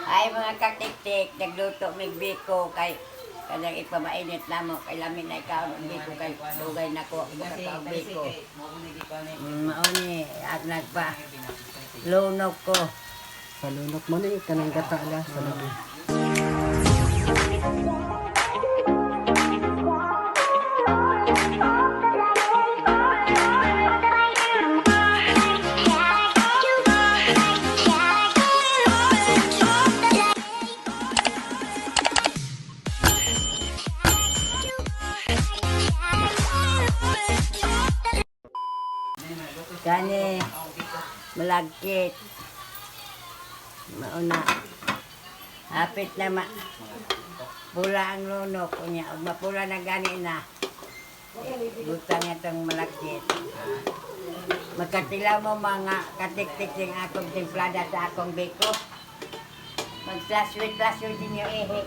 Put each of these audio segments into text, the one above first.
Ay, mga katiktik, nagluto mig biko kay kanang ipamainit namo kay lami na ikaw ang biko kay dugay na ko kakaog biko. Mao ni at nagpa lunok ko. Palunok mo ni kanang gata la sa labi. Kani malagkit. Mao na. Hapit na ma pula ang lunok unya ug mapula na gani na. Butang itong malagkit. Magkatila mo, mga katiktik, yung akong timplada sa akong biko. Mag-flash with ninyo ihi.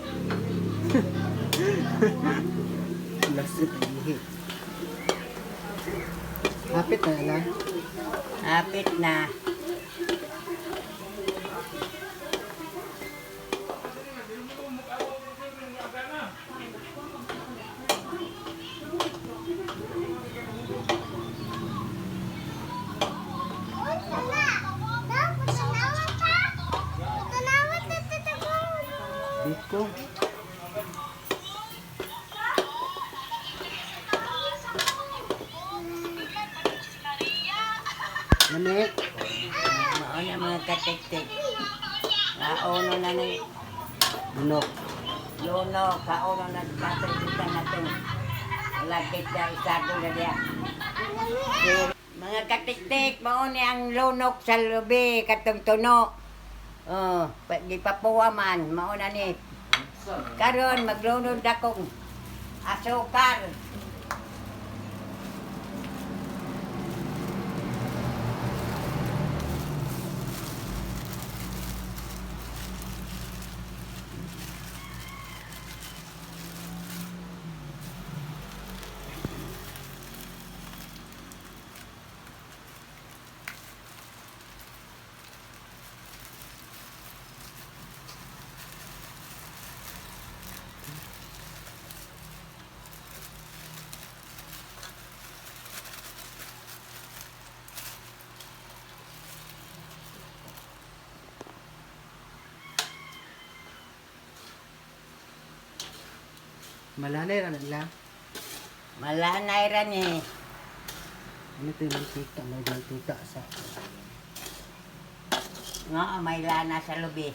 Lasip ang ihi. Hapit na la. Hapit na. Biko. Mani. Mao na, mga katiktik. Nauno na ni Lunok. Luno, kauno na katiktik na itong malagkit na isago na diya. Mga katiktik, mao ni ang lunok sa lubi, katong tuno. Oh, di papuwa man, mao na ni. Karon maglunod akong asukar. Malanay ra na la. Malanay ra ni. Ano ito yung mantika? May mantika sa. Nga, may lana sa lubi.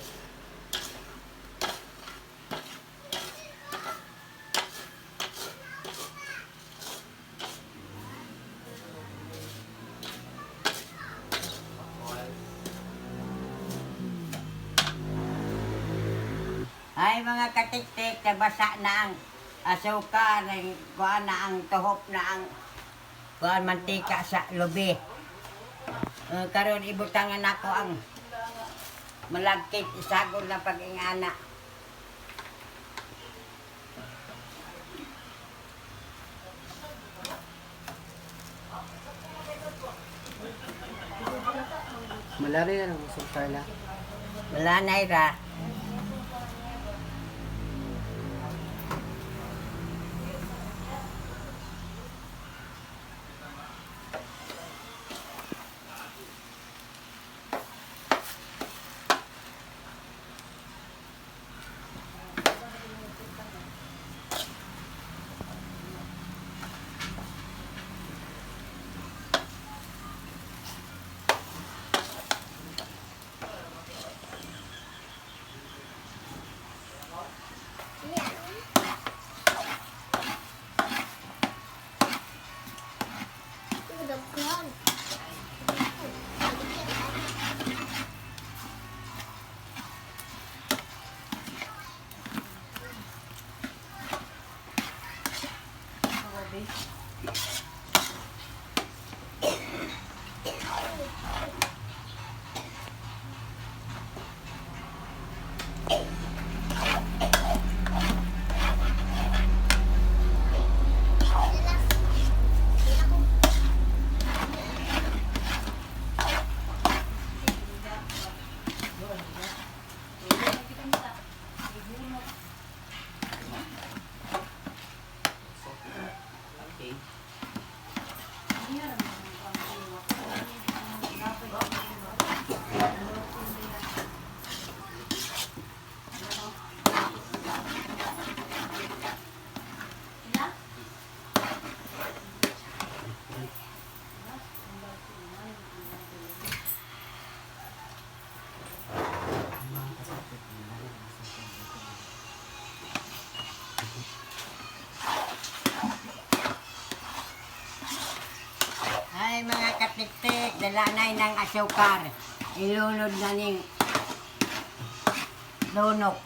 Ay, mga katiktik, nabasa na ang asukar, ang kuan na ang tuhop na ang kuan mantika sa lubi. Karon ibutangan nako ang malagkit, isagol na pag-ingana. Malanay na lang asukar la. Wala na ira. Ilanay ng asukar. Ilunod na ning lunok.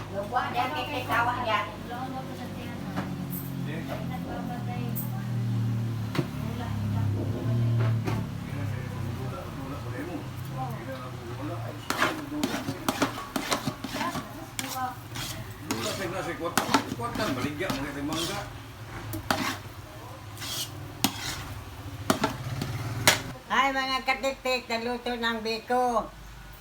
Lugwa niya, kikitawa niya. Baligya mo kay mangga. Ay, mga katiktik, naluto ng biko.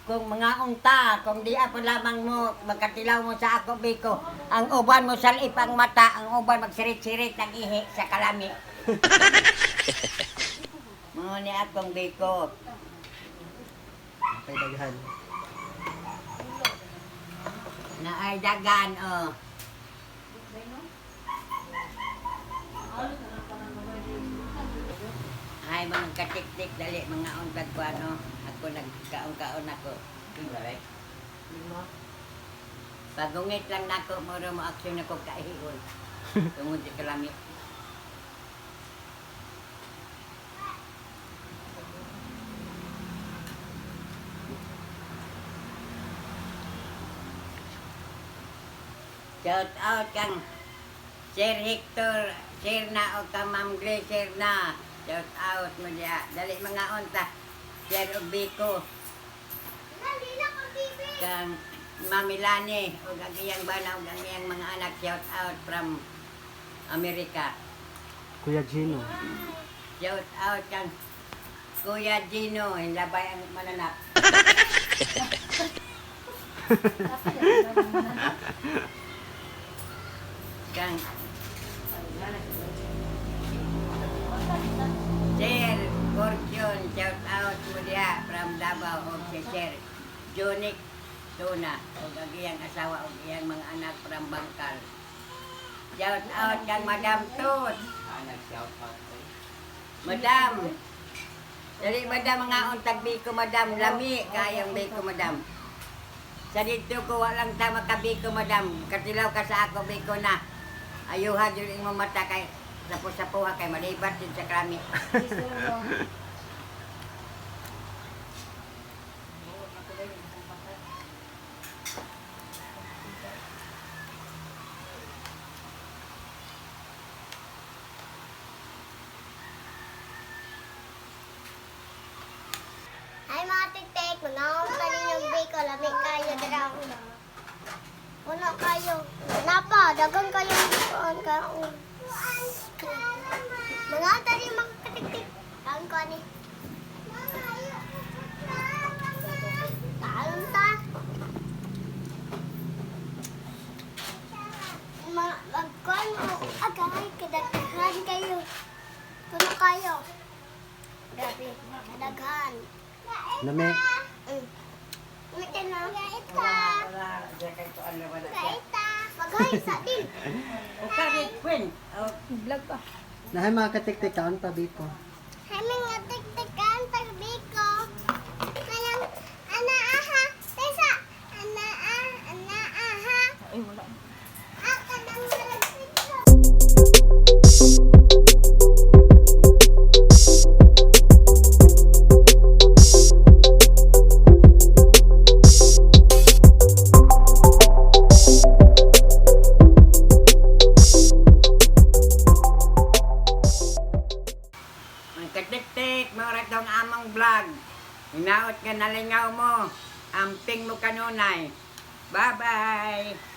Kung mga unta, kung di ako lamang mo, magkatilaw mo sa ako biko. Ang uban mo salip ang mata, ang uban magsirit-sirit ng ihi sa kalami. Mga ni akong biko. Kay daghan. Na ay dagan, oh. Ay, mga katiktik, dali, mga untag ko, ano. Ako nagkaon-kaon ako. Pagungit lang nako, muro mo aksyon ako kahion. Tungod sa kalami. Shout out kang Sir Hector, Sir na o kang Ma'am Grace, Sir na. Shout out mo diya. Dali mga unta. Sir Ubico. Kang Ma'am Milani, ug ang iyang bana, ug ang iyang mga anak. Shout out from America. Kuya Gino. Shout out kang Kuya Gino, labay ang mananap. Kang Sir Fortune, shout out mo diha from Davao og si Sir Jonic Tuna og ang iyang asawa og iyang mga anak from Bangkal. Shout out kang Madam Tut. Madam. Dali, madam, mga untag biko, madam. Lami kayang biko, madam. Sa dito ko walang tama ka biko, madam. Katilaw ka sa ako biko na. Ayuha jud imong mata kay sapo-sapoha kay malibat din sa krami. Ay mga tiktik, mangaon pa ninyong biko, lami kayo dira. Uno kayo. Napa, dagan kayo bikoon kaon. Mga tali mga katiktik. Kaon ko ni. Kaon ta. Ma magkuan mo agay kadaghan kayo. Puno kayo. Grabe, kadaghan. Lami. Mita na. Gaita. Wala, wala, kay tuan na wala siya. Gaita. Maghay sa din. O kari, Queen. O, Nahay mga katiktik, kaon pa biko. Hay mga tiktikan tagbiko. Kanang ana aha. Tesa. Ana ah, ana aha. Ay wala. Ah, kanang malagpit. Katik-tik, mao ra tong among vlog. Hinaot nga nalingaw mo. Amping mo kanunay. Bye-bye.